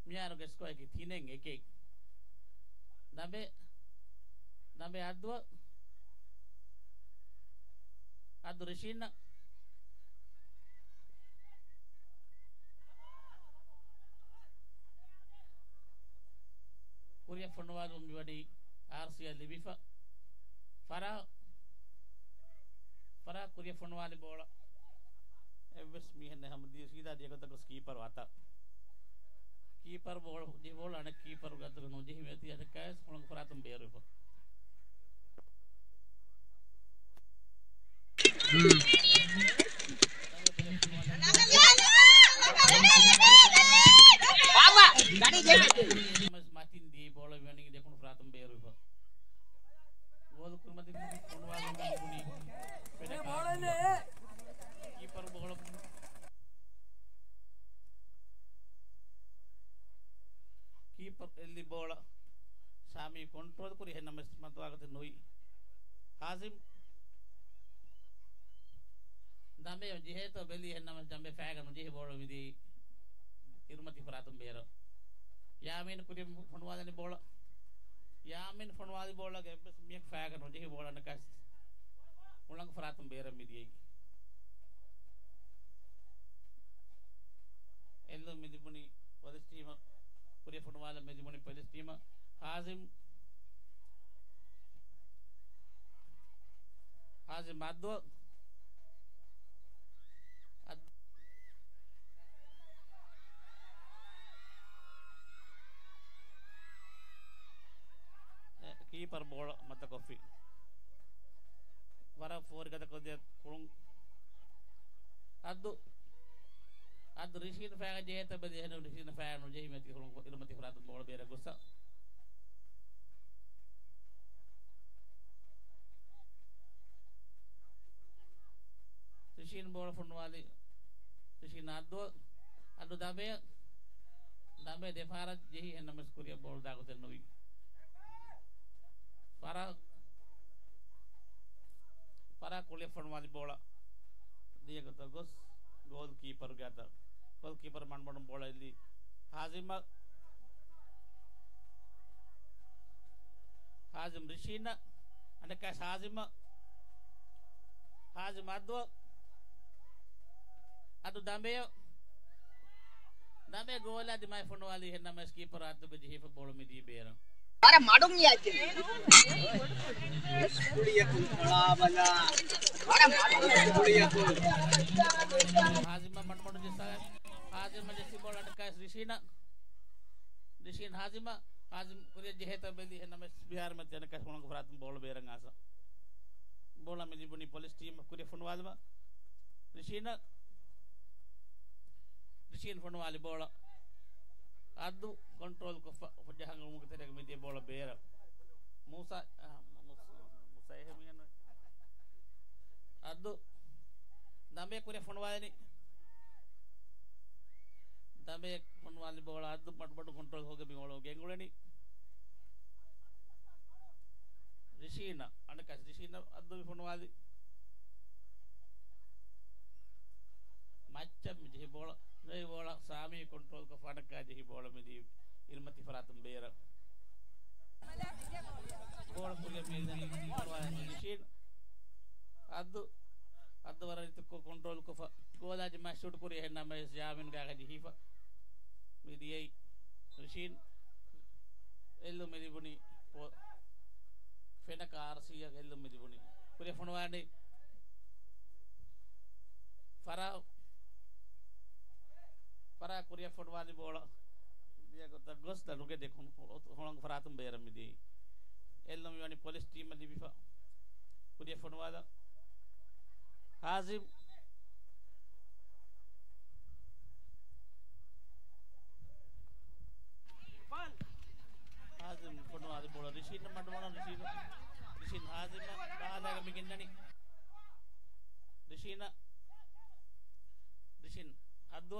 މިހާރުގެ ސްކޯއަކީ ތިނެއް އެކެއް. ދަނބެ. ދަނބެ އައްދުއަށް. އައްދު ރިޝީންއަށް. ކުރިއަށް ފޮނުވާލުމުން މިވަނީ އާރްސީއަށް ލިބިފަ. ފަރާ، ފަރާ ކުރިއަށް ފޮނުވާލި ބޯޅަ. އެއްވެސް މީހެއް ނެތް ހަމަ ދިޔަ ސީދާ ދިޔަ ގޮތަކަށް ކީޕަރު އަތަށް. ކީޕަރު ބޯޅަ ޖެހި ބޯޅަ އަނެއް ކީޕަރުގެ އަތުގަ ނުޖެހި މިއޮތީ އަނެއްކާވެސް ހުޅަނގު ފަރާތުން ބޭރުވެފަ. މަތިން ދިޔަ ބޯޅަ މިވަނީ ދެކުނު ފަރާތުން ބޭރުވެފަ. ގޯލު ކުރިމަތިން ފޮނުވާލުމުން ލިބުނީ ފެނަކާ. ކީޕަރު ބޯޅަ. ކީޕަރު އެއްލި ބޯޅަ. ސާމީ ކޮންޓްރޯލް ކުރި އެހެންނަމަވެސް މަތުވާގަތެއް ނުވި. ހާޒިމް. ދަނބެ ޖެހޭތޯ ބެލި އެހެންނަމަވެސް ދަނބެ ފައިގަ ނުޖެހި ބޯޅަ މިދީ އިރުމަތި ފަރާތުން ބޭރަށް. ޔާމީން ކުރިން ފޮނުވާލަނީ ބޯޅަ. ޔާމީން ފޮނުވާލި ބޯޅަގެ އެއްވެސް މީހަކު ފައިގަ ނުޖެހި ބޯޅަ ނަކަސް ހުޅަނގު ފަރާތުން ބޭރަށް މިދިޔައީ. އެއްލުން މި ލިބުނީ ޕޮލިސް ޓީމަށް. ކުރިއަށް ފޮނުވާލަން މި ލިބުނީ ޕޮލިސް ޓީމަށް. ހާޒިމް. ހާޒިމް އައްދު. އައްދު. އެ، ކީޕަރު ބޯޅަ މަތަކޮށްފި. ވަރަށް ފޯރި ގަދަކޮށްދިޔަ ކުޅުން. އައްދު. އައްދު ރިޝީން ފައިގަ ޖެހޭތޯ ބެލި އެހެން ރިޝީން ފައިގަ ނުޖެހި މިއޮތީ ހުޅުނގު އިރުމަތި ފަރާތުން ބޯޅަ ބޭރަށް ގޮއްސަ. ރިޝީން ބޯޅަ ފޮނުވާލި. ރިޝީން އައްދު. އައްދު ދަނބެ. ދަނބެ ދެފާރަށް ޖެހި އެހެންނަމަވެސް ކުރިއަށް ބޯޅަ ދާ ގޮތެއް ނުވި. ފަރާ، ފަރާ ކުރިއަށް ފޮނުވާލި ބޯޅަ ދިޔަ ގޮތަށް ގޮސް ގޯލް ކީޕަރުގެ އަތަށް. ގޯލް ކީޕަރު މަޑުމަޑުން ބޯޅަ އެއްލީ ހާޒިމަށް. ހާޒިމް ރިޝީނަށް. އަނެއްކާ ހާޒިމަށް. ހާޒިމް އައްދު. އައްދު ދަނބެ. ދަނބެ ގޯލާ ދިމާއަށް ފޮނުވާލީ އެހެންނަމަވެސް ކީޕަރު އައްދުގަ ޖެހިފަ ބޯޅަ މިދީ ބޭރަށް. ވަރަށް މަޑުން ޔާ ޖެހި. ކުޅިޔަކުން ކޮޅާބަލާ. ވަރަށް މަޑުން ކުޅިޔަކުން. ހާޒިމަށް މަޑުމަޑުން ޖެއްސާ. ހާޒިމަށް ޖެއްސި ބޯޅަ އަނެއްކާވެސް ރިޝީނަށް. ރިޝީން ހާޒިމަށް. ހާޒިމް ކުރިއަށް ޖެހޭތޯ ބެލި އެހެންނަމަވެސް މިހާރު މަތި އަނެއްކާވެސް ހުޅަނގު ފަރާތުން ބޯޅަ ބޭރަށް އާސަ. ބޯޅަ މި ލިބުނީ ޕޮލިސް ޓީމަށް. ކުރިއަށް ފޮނުވާލުމަށް ރިޝީނަށް. ރިޝީން ފޮނުވާލި ބޯޅަ އައްދު ކޮންޓްރޯލް ކޮށްފަ ހުއްޖަހަނގުމުގެ ތެރޭގަ މިދިޔަ ބޯޅަ ބޭރަށް. މޫސާ، އަ، މޫސާ، މޫސާ އެހެން މީހެއް ނޫން. އައްދު ދަނބެ ކުރިއަށް ފޮނުވާލަނީ. ދަނބެ ފޮނުވާލި ބޯޅަ އައްދު މަޑުމަޑު ކޮންޓްރޯލް ކޮށްގެން މި އޮޅު ގެންގުޅެނީ. ރިޝީނަށް، އަނެއްކާ ރިޝީނަށް އައްދު މި ފޮނުވާލި. މައްޗަށް މި ޖެހި ބޯޅަ، ނުވެ ބޯޅަ ސާމީ ކޮންޓްރޯލް ކޮށް ފަނަކާ ޖެހި ބޯޅަ މިދީ އިރުމަތި ފަރާތުން ބޭރަށް. ބޯޅަ ކުރިއަށް މި ރިޝީން. އައްދު، އައްދު ވަރަށް ރީތިކޮށް ކޮންޓްރޯލް ކޮށްފަ ގޯލާ ދިމާ ޝޫޓް ކުރި އެހެންނަމަވެސް ޔާމީން ގާގަ ޖެހިފަ މި ދިޔައީ ރިޝީން. އެއްލުން މި ލިބުނީ ޕޯ-، ފެނަކަ އާރްސީއަށް އެއްލުން މި ލިބުނީ. ކުރިއަށް ފޮނުވާނީ ފަރާ، ފަރާ ކުރިއަށް ފޮނުވާލި ބޯޅަ ދިޔަ ގޮތަށް ގޮސް ދަނޑުގެ ދެކުނު ހުޅަނގު ފަރާތުން ބޭރަށް މިދިޔައީ. އެއްލުން މިވަނީ ޕޮލިސް ޓީމަށް ލިބިފަ. ކުރިއަށް ފޮނުވާލަން. ހާޒިމް. ހާޒިމް ފޮނުވާލި ބޯޅަ ރިޝީން މަޑުމަޑުން ރިޝީން، ރިޝީން ހާޒިމް ބާލާގަ މި ގެންނަނީ. ރިޝީނަށް، ރިޝީން އައްދު.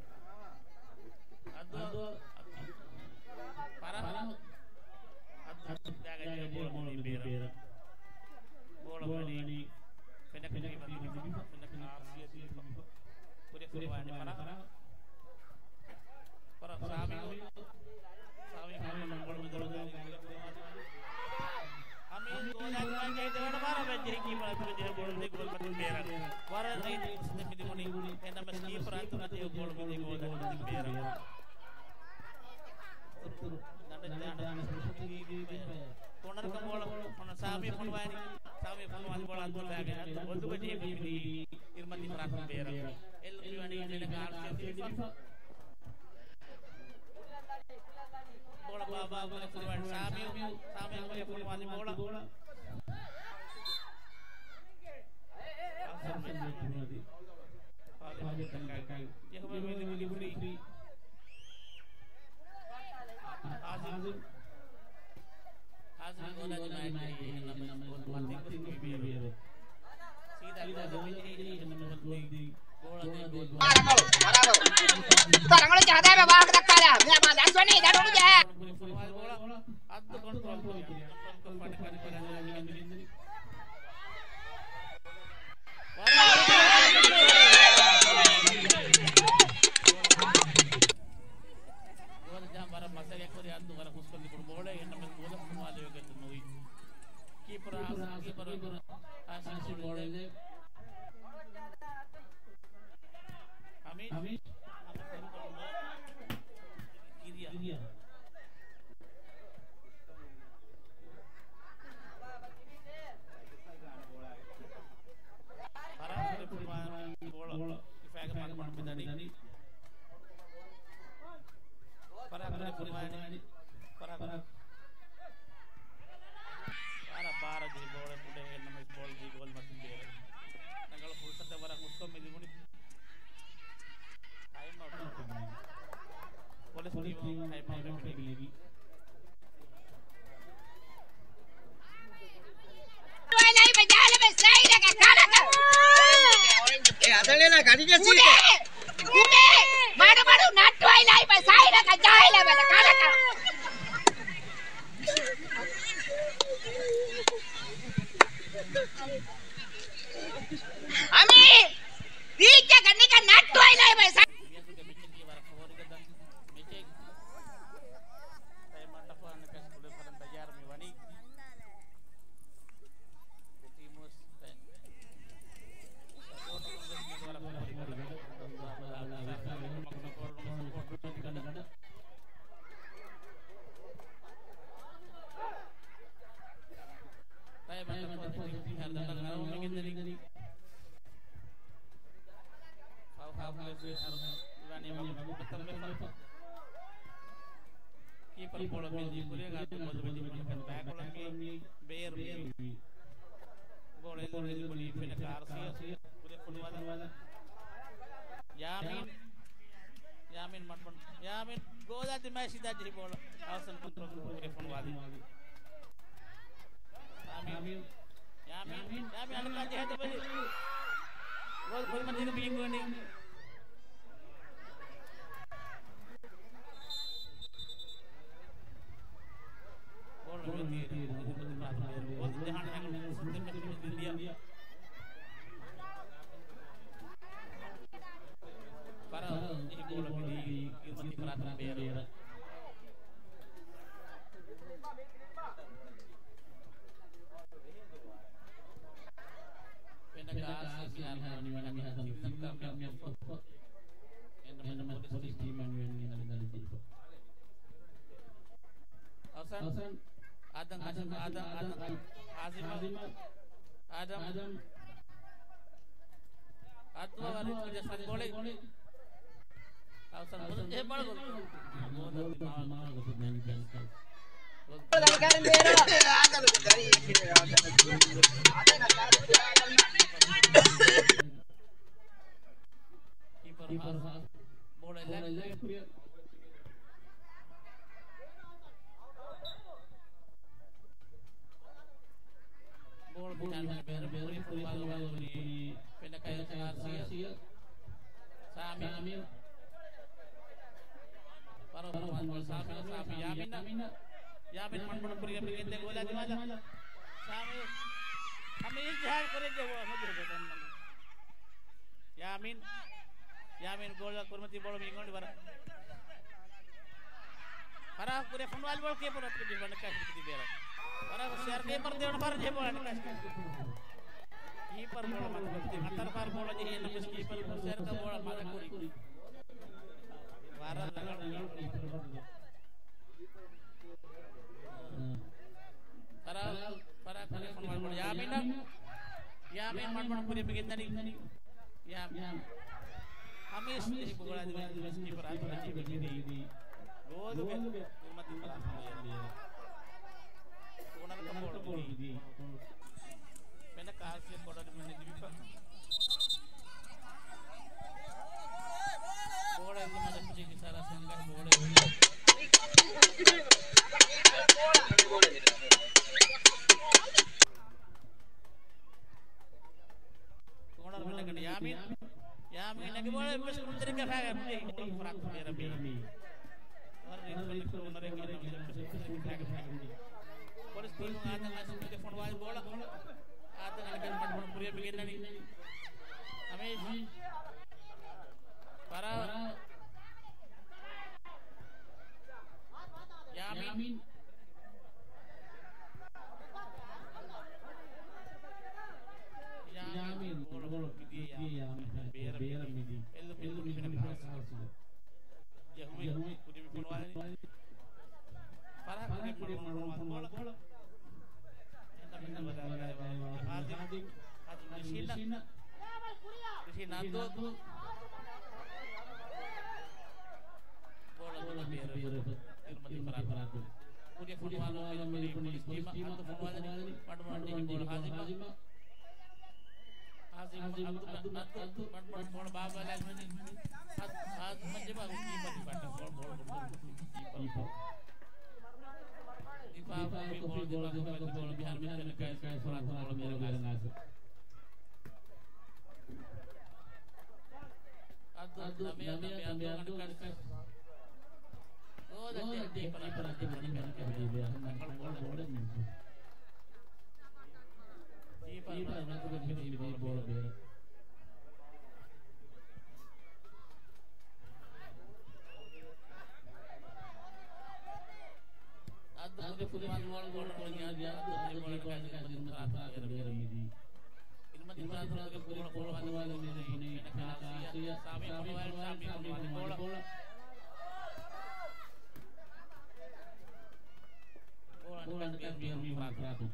އަދު، އަދު، ފަރަހު. އަދު، ގާގަ ބޯޅަ މިދި ބޭރަށް. ބޯޅަ ވަނީ ފެނަކަ ދީފަ، ފެނަކަ އާސިޔަ ދީފަ. ކުރިއަށް ފޮނުވާނީ ފަރަހު. ފަރަހު ސާމީ. ސާމީ ބޯޅަ މިދުރު ހަމީދު ގޯލާ ދިމާއަށް ޖެހި ދެވަނަ ބާރަށް ވެއްޖެ ކީޕަރ އަތުގަ ޖެހި ބޯޅަ މިދި ގޯލް މަތިން ބޭރަށް. ވަރަށް ރީތި ފުރުސަތެއް މި ލިބުނީ. އެހެންނަމަވެސް ކީޕަރ އަތުގަ ޖެހި ބޯޅަ މިދި ގޯލް މަތިން ބޭރަށް. ކޯނަރަކަށް ބޯޅަ ފޮނު، ސާމީ ފޮނުވާނީ. ސާމީ ފޮނުވާލި ބޯޅަ އަތުގަ ގާގަ އަތު ބޮލުގަ ޖެހި މި ލިބުނީ އިރުމަތި ފަރާތުން ބޭރަށް. އެއްލުން މިވަނީ ފެނަކަ އާސިޔަ ދީފަ. ބޯޅަ ބާއްވާ ކުރިއަށް ފޮނުވާނީ ސާމީ. ސާމީ ކުރިއަށް ފޮނުވާލި ބޯޅަ. ހާޒިމް. ހާޒިމް ގޯލާ ދިމާއަށް ޖެހި ނަމަ މަތިން ބޭރު. ސީދާ ގޯލަށް ޖެހި ނަމަ ގޯލް ދީ. ބޯޅަ ދޭ ގޯލް. ތަރަނގަޅު ޖަހަދާބެ ވާހަކަ ދައްކާލާ. މި ލައްވަން ދަސްވަނީ ދަނޑު ޖަހާ. ބޯޅަ އައްދު ކޮންޓްރޯލް ކުރިއަށް. ކޮންޓްރޯލް ކުރިއަށް. ވަރަށް ޖާ ވަރަށް މަސައްކަތް ކުރި އައްދު ވަރަށް ހުސްކޮށްލި ކުރު ބޯޅަ އެންނަމެ ގޯލަށް ފޮނުވާލެވޭގެން ނުވި. ކީޕަރ ހާސިމް، ކީޕަރ ހާސިމް ބޯޅަ. ހަމީދު. ހަމީދު. ކިރިޔާ. ވަރަށް ބާރަށް ޖެހި ބޯޅަ ކުޑަ ހެންނަމަސް ބޯޅަ ޖެހި ގޯލް މަތިން ބޭރަށް. ރަނގަޅު ފުރުސަތެއް ވަރަށް ހުސްކޮށް މި ލިބުނީ. ޓައިމް އައުޓް. ޕޮލިސް ޓީމު ޓައިމް އައުޓް އެއް ލިބި. ކުޑޭ! ކުޑޭ! މަޑު މަޑު ނައްޓު އައިލާ އިބަ ސާއިރަކަށް ޖާހިލާ ބަލަ ކަނަކަ. އަމީ! ބީޗަކަށް ނިކަން ނައްޓު އައިލާ އިބަ ސާ- ކީޕަރ ބޯޅަ މި ކުރިއަށް އައި މަދު ބަދި މަނަކަން ބައިކޮޅަށް މި ބޭރު މި. ބޯޅަ އެއްލުން އެއްލުން ފެނަކަ އާސިޔަ ކުރި ފުނުވާލަ. ޔާމީން. ޔާމީން މަޑުމަޑު. ޔާމީން ގޯލާ ދިމާ ސީދާ ޖެހި ބޯޅަ. އަހްސަން ކޮންޓްރޯލް ކުރި ފުނުވާލި. ޔާމީން. ޔާމީން. ޔާމީން އަނެކާ ޖެހޭ ދެބަލި. ގޯލް ކުރިމަތީގަ ބީނގުވަނީ. އަހްސަން. އަހްސަން. އާދަމް، އާދަމް، އާދަމް، އާދަމް، އާދަމް، އާދަމް، އާދަމް، އާދަމް، އާދަމް، އާދަމް، އާދަމް. އާދަމް. އާދަމް. އާދަމް. އާދަމް. އާދަމް. ކީޕަރ ފާސް. ބޯޅަ ލެފްޓް. ބޯޅަ ބިނާން ބޭރަށް ބޭރަށް ފުރިފައިވާލަވަނީ ފެނަކައި އާސިޔަ. ސާމި. ސާމި. ފަރުވާން ސާމި، ސާމި ޔާމިން. ޔާމިން މަންމަން ކުރިގެ މިގެންދެ ގޯލާ ދިމާލަށް. ސާމި. ހަމީ ޖަހާ ކުރެއްޖެ ގޯލް. ޔާމިން. ޔާމިން ގޯލް ކުރިމަތީ ބޯޅަ މި އިނގޮނޑި ވަރަށް. ފަރާހް ކުރި ފުންވާލި ބޯޅަ ކީޕަރ އަތުގަ ޖެހި ވަނަ ކާސް ކިތި ބޭރަށް. ފަރާހް ސެއަރ ކީޕަރ ދެވަނަ ފަރަށް ޖެހި ބޯޅަ ކާސް. ކީޕަރ ބޯޅަ މަތަ ކުރި. ހަތަރު ފަރަށް ބޯޅަ ޖެހި ނަމަ ކީޕަރ ސެއަރ ކާ ބޯޅަ މަތަ ކުރި. ވަރަށް ރަނގަޅު ކީޕަރ. ފަރާ، ފަރާ ކުރި ފުންވާލި ބޯޅަ ޔާމިނަށް. ޔާމިން މަންމަން ކުރި މިގެންދަނީ. ޔާމިން. ހަމީސް ދެހި ބުގަޅާ ދިވެ ކީޕަރ އާދަމް ޖެހި ގޯލުގެ ކުރިމަތި ފަރާތުން ބޭރަށް. ކޯނަރަކަށް ބޯޅަ ދިނީ. ފެނަކަ އާސިޔަ ކޮޑަރި މެނެ ދިވިފަ. ބޯޅަ އެއްލުމަށް ރެފްރީ އިޝާރާ ސަންގަ ބޯޅަ އެއްލުމަށް. ކޯނަރ މެނެ ކަން ޔާމީން. ޔާމީން އަގި ބޯޅަ އެއްވެސް ކުންތެރިކަ ފައިގަ ނުޖެހި ކޯނަރ ފަރާތުން ބޭރަށް ބޭނުނީ. ވަރަށް ރީތިކޮށް ކޯނަރެއް ގެންނަ މި ފައިގަ ފައިގަ ނުޖެހި. ޕޮލިސް ޓީމު އާދަން އާސިމްގެ ފޮނުވާލި ބޯޅަ. އާދަން އަނެކަން މަޑުމަޑު ކުރިއަށް މި ގެންނަނީ. ހަމީސް. ފަރާ. ޔާމީން. ޔާމީން. ބޯޅަ މިދިޔަ ޔާމީން. ބޭރަށް މިދީ. އެއްލު މިދި ފެނަ ކާސް. ޖެހުމެއް ކުރިމި ފޮނުވާލި. ފަރާ ކުރި މަޑު މަޑު ބޯޅަ. ހާދިމް. ހާދިމް ނިޝީން. ނިޝީން އަދު. ބޯޅަ ބޭރަށް. ތިރުމަތި ފަރާތުން. ކުރިއަށް ފޮނުވާލަމުން މި ޕޮލިސް ޓީމަށް އަދު ފޮނުވާލަނީ މަޑުމަޑު ދިނީ ބޯޅަ ހާޒިމަށް. ހާޒިމް އަދު އަދު މަޑުމަޑު ބޯޅަ ބާއްވާލައިފި. ހާޒިމް އަށް ޖެހިފަ ކީޕަރ ދިފާއަށް ބޯޅަ ބޯޅަ ބޯޅަ ދިފާއަށް ކޮށްފި ބޯޅަ ދިމާކޮށްފަ ބޯޅަ މިހާރު މި ފޮނުވާލަނީ ނާސިރު. އަދު ނަމެއަށް ނަމެއަށް ނަމެއަށް ނުވަނަކަސް. ގޯލަށް ޖެހި ކީޕަރަށް ތިބުނީ ކީޕަރު ނަގަން ފެށި ބޯޅަ ބޭރަށް. އަދު ފުލި ފުލި ބޯޅަ ބޯޅަ ނުވަނީ އަދު އަދު ބޯޅަ ނަގަން ފެށި ބޯޅަ ބޭރަށް މިދީ. އިންމަތި ފުރާތުގެ ބޯޅަ ފޮނުވާލަނީ ފެނަކާސިޔަ. ސާމީ ފޮނުވާލަނީ ސާމީ ފޮނުވާލަނީ ބޯޅަ. ބޯޅަ ނިކަން ބޭރު މީހުން ފުރާތު.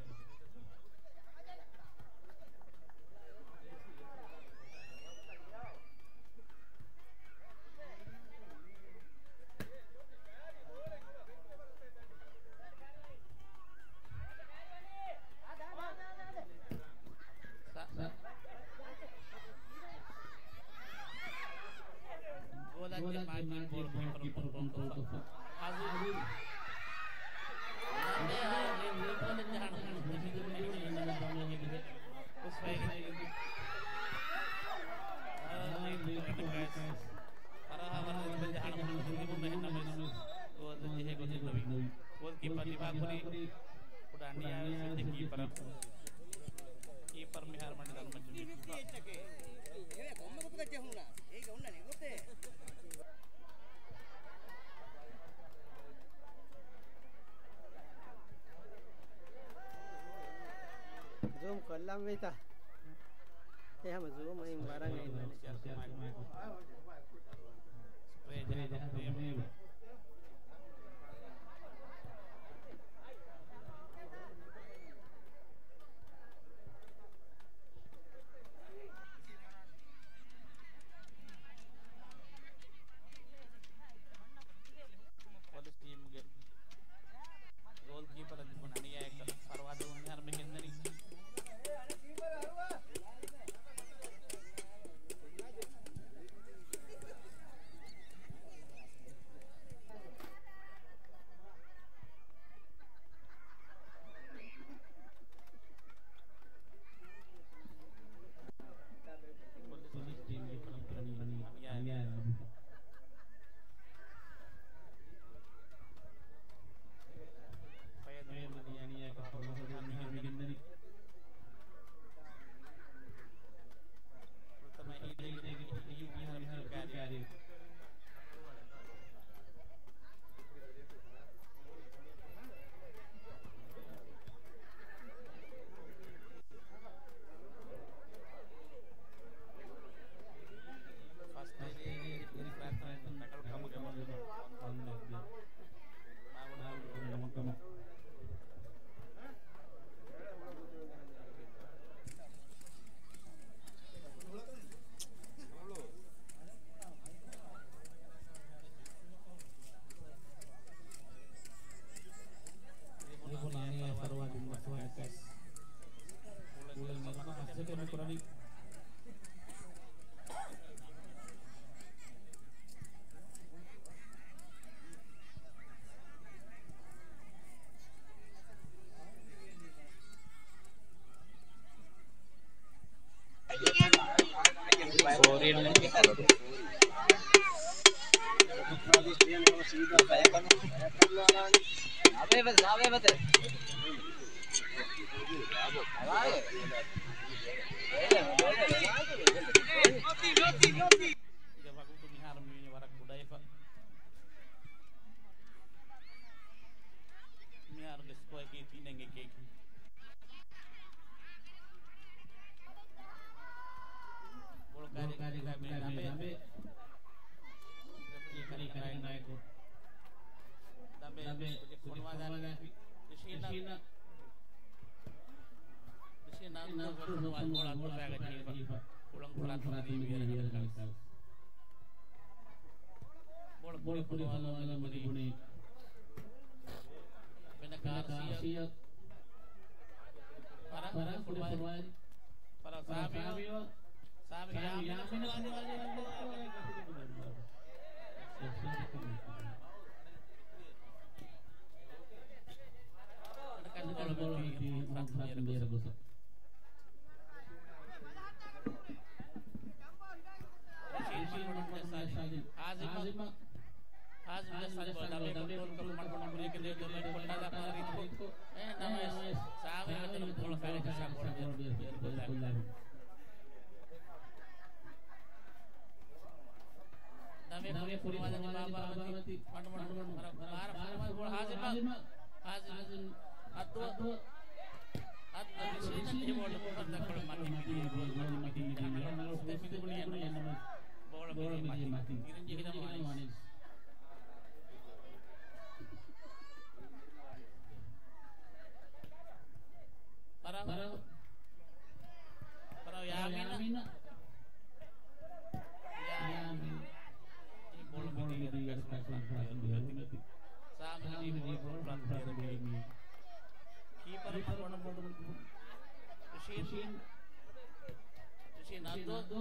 ގޯލަށް ޖެހި މާތިން ބޯޅަ ކީޕަރު ކޮންޓްރޯލްކޮށްފަ. ހާޒިމް. އަދި އާ، ގޯލަށް ޖަހަން. ކުސްފައިގެ. އާ، ފަރާހަށް ވަރަށް ދުރުން ޖަހާނަމަ ހުން ތިބުން އެހެންނަމަވެސް ގޯލް ޖެހޭ ގޮތެއް ނުވި. ގޯލްކީޕަރ ދިފާ ކުރީ ކުޑަ އަނިޔާވެސް ވެއްޖެ ކީޕަރަށް. ކީޕަރ މިހާރު މަނޑި ދަނޑުމައްޗަށް. ޒޫމް ކޮށްލަން ވީތަ؟ އެ ހަމަ ޒޫމް އިން ވަރަށް އިންނަނީ. ޕޮލިސް ޓީމުގެ ގޯލްކީޕަރަށް ލިބުނު އަނިޔާއަކަށް ފަރުވާ ދެމުން މިހާރު މި ގެންދަނީ. ޕޮލިސް ޓީމްގެ ކުޅަން ކުރަނީ ވަނީ އަނިޔާއެއް ލިބިފަ. ފަޔަދު ވަނީ އަނިޔާއަކަށް ފަރުވާ ދެމުން މިހާރު މި ގެންދަނީ. ފުރަތަމަ އީދޭގެ ޓީމު މިހާރު މި ކާރި. ލިބުނު އަނިޔާ ފަރުވާ ދިން މަސްވާ އެކަސް. ކުޅެން ނަގަން ހަސްވެ ކުރަނީ. ވަގުތު މިހާރު މިވެނީ ވަރަށް ކުޑަވެފަ. މިހާރުގެ ސްކޯއަކީ ތިނެއް އެކެއް. ބޯޅަ ކާރި ދަމޭ. ރެފްރީ ކަރި ކަރި ނާއެކު. ދަމޭ ފޮނުވާލާފި. ރިޝީނަށް. ރިޝީނަށް ފޮނުވާލާފި. ބޯޅަ ކުރާގަ ޖީފަ. ކުޅަން ކުރާ ތިބީ ވީރަ ކަލަކަސް. ބޯޅަ ކުރި ފޮނުވާލާފި. ފަރާ، ފަރާ، ފުރި ފުރުވާލި. ފަރާ، ސާމި، ސާމި، ސާމި، ޔާމިން، ޔާމިން، ފުރުވާލި. އަންކަން ބޯޅަ މިދީ މުހައްމަދު ބޭރަށް ގޮސް. ހާޒިމަށް، ހާޒިމަށް ދަމެ ކޮންޓްރޯލް ކޮށް މަޑުމަޑު ކުރިޔަކަށް ދެވި ދޮމެން ކޮށްޓާލާ ފަރީދު. އެ ނަމަވެސް ސާމީ ވަތަނު ބޯޅަ ފައިގަސް ބޯޅަ ބޭރު ކޮށްލާ. ދަމެ ފުރި ފުރުވާލަނީ ބާބާމަތި. މަޑުމަޑު ބާރަ ފުރުވާލަ ބޯޅަ ހާޒިމަށް. ހާޒިމް. ހާޒިމް. އައްދު. އައްދު ރިޝީން އަށް ދިޔަ ބޯޅަ ކުރަން ދައްކަޅު މަތި މިދިޔަ ބޯޅަ މިދިޔަ މަތި. ބޯޅަ މިދިޔަ މަތި. ތިރިން ޖެހިދަމާ ވަނީސް. ފަރާ. ފަރާ ޔާމީން. ޔާމީން. ބޯޅަ މިދީ އަޑު ކައި ސާމީ ބޯޅަ ބްލޮކް ބޭރަށް މިދީ. ކީޕަރު ރިޝީން. ރިޝީން އައްދު.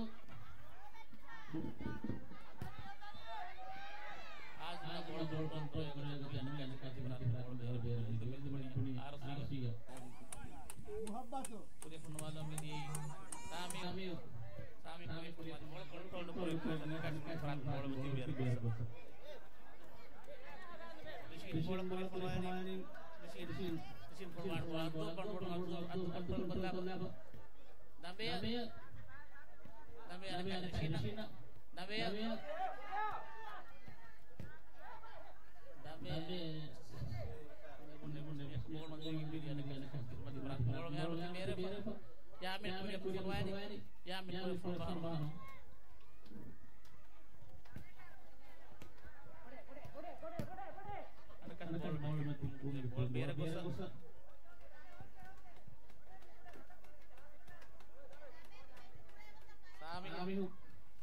ހާޒިމް ބޯޅަ ކޮންޓްރޯލް ކުރެއްވި ބޯޅަ ބޭރަށް މިދީ. އާރްސީ. ފުރި ފުނުވާލަމުން މިދީ ސާމީ. ސާމީ ފުރި ފުނުވާލި ބޯޅަ ކޮންޓްރޯލް ކުރެއްވި ބޯޅަ މިދީ ބޭރަށް ގޮސް. ރިޝީން ބޯޅަ ކުރި ފުނުވާލި. ރިޝީން، ރިޝީން ފުނުވާލި ބޯޅަ އައްދު ކޮންޓްރޯލް ކޮށްލާ. އައްދު ކޮންޓްރޯލް ކޮށްލާ. ދަމެ. ދަމެ އަނެކަ ރިޝީން. ދަމެ. ދަމެ. ޔާމިން ކުރި ފުނުވާލި. ޔާމިން ކުރި ފުނުވާލި. އަނެކަ ބޯޅަ ބޭރަށް ގޮސް. ސާމި.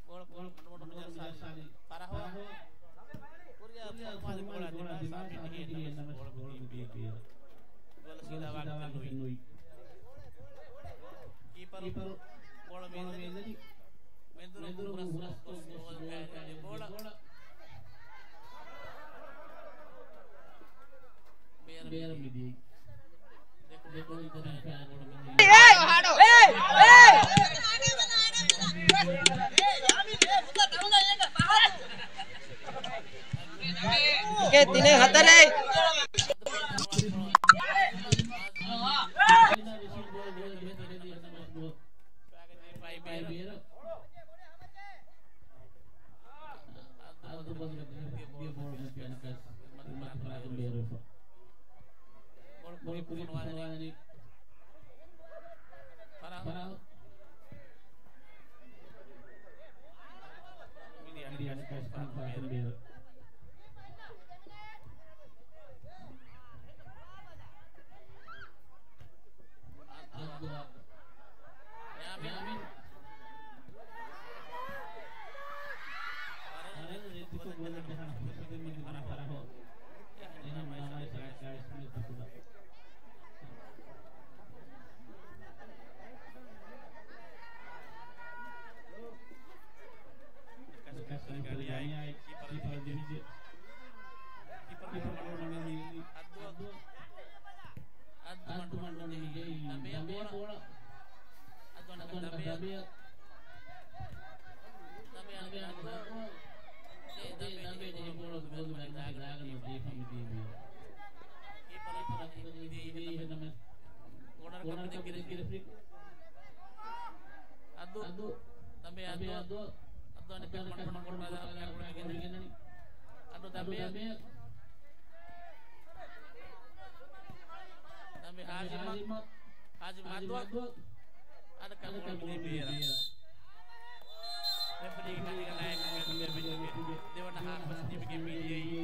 ބޯޅަ ބޯޅަ މަޑުމަޑު ސާމި. ފަރާހު. ކުރިޔަށް ފުނުވާލި ބޯޅަ ދިމާ ސާމި ދިޔަ ނަމަ ބޯޅަ މިދީ ބޭރަށް. ގޯލަށް ސީދާ ވާގޮތެއް ނުވި. ކީޕަރު ބޯޅަ މިއެއްލަނީ. މެދުރު ހުރަސްކޮށް ގޮސް ބޯޅަ ކައިރި ބޯޅަ. ބޭރަށް މިދިޔައީ. ދެކޮޅު ދެކޮޅު ކައިރި ބޯޅަ މިދިޔައީ. އެކެއް ތިނެއް ހަތަރެއް. ބޯޅަ ކުރި ފުނުވާލަނީ. ފަރާހު. މިދިޔަ އަނެކަ ސްކާން ފާސް ބޭރު. އައްދު. ޔާމިން. ޔާމިން. ރޭތިކޮށް ގޯލަށް ޖަހާނެ ފުރުސަތެއް މިދިނީ ފަރާހު. އެހެން ނަމަވެސް ސަލާ ކާވެސް މި ތުކުލަ. ކަސް ކަސް ގަޑިއާއި ކީޕަރަށް ދެވިއްޖެ. ކީޕަރު މަޑުމަޑު މިދީ. އައްދު. އައްދު މަޑުމަޑު މިދީ. ދަމެ ބޯޅަ. އައްދު އަނެކަ ދަމެ. ދަމެ އަނެކަ އައްދު. ދެ ދަމެ ދެ ބޯޅަ ގޯލު މެދުގަ ދާގަން ދީފަ މިދީ. ކީޕަރު މިދީ. ކޯނަރ ކަމަށް ދެކި ރެފްރީ. އައްދު. ދަމެ އައްދު. އައްދު އަނެކަ މަޑުމަޑު ކޮށް ބަލާ ކުޅެގެން. އައްދު ދަމެ. ދަމެ ހާޒިމަށް. ހާޒިމް އައްދު. އަނެކަ ބޯޅަ މިދީ ބޭރަށް. ރެފްރީގެ ކަނޑިގެ ލައިން މެދުގެ ދެވަނަ ހާފަށް ތިބިގެން މިދިޔައީ.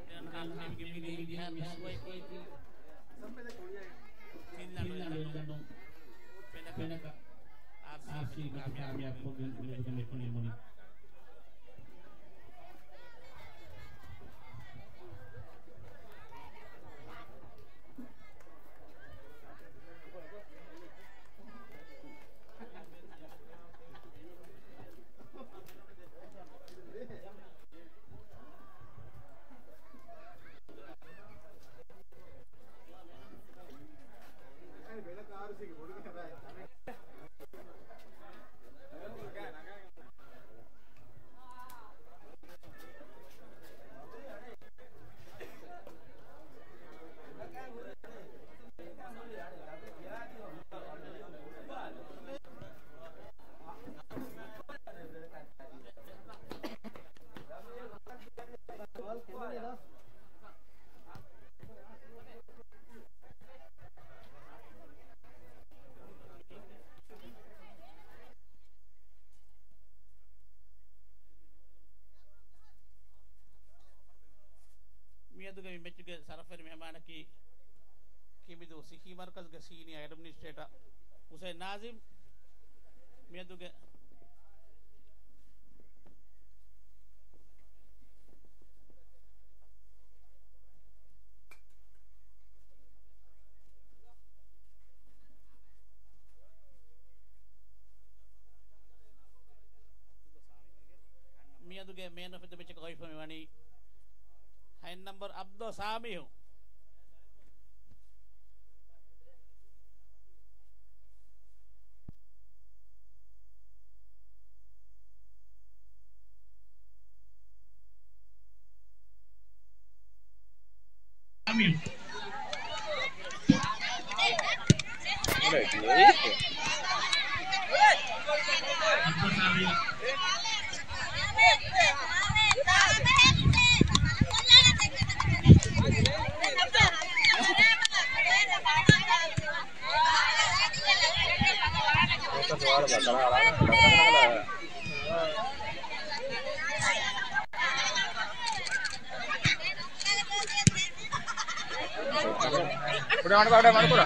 ދެވަނަ ހާފަށް ތިބިގެން މިދިޔައީ ހާފަށް ތިން ލަނޑު އެއް ލަނޑު. ފެނަކަ. އާރްސީ މެޗު ކާމިޔާބު ކޮށްގެން މެދުގެ މެޗު ނިމުނީ. މި މެޗުގެ ޝަރަފުވެރި މެހެމާނަކީ ކިނބިދޫ ސިއްހީ މަރުކަޒުގެ ސީނިއާ އެޑްމިނިސްޓްރޭޓަރ ހުސެން ނާޒިމް. މިއަދުގެ މިއަދުގެ މޭން އޮފް ދަ މެޗަކަށް ހޮވިފަ މިވަނީ ހަތް ނަމްބަރު އަބްދު ސާމިހު. ކުޑަ މަޑުކުރާ.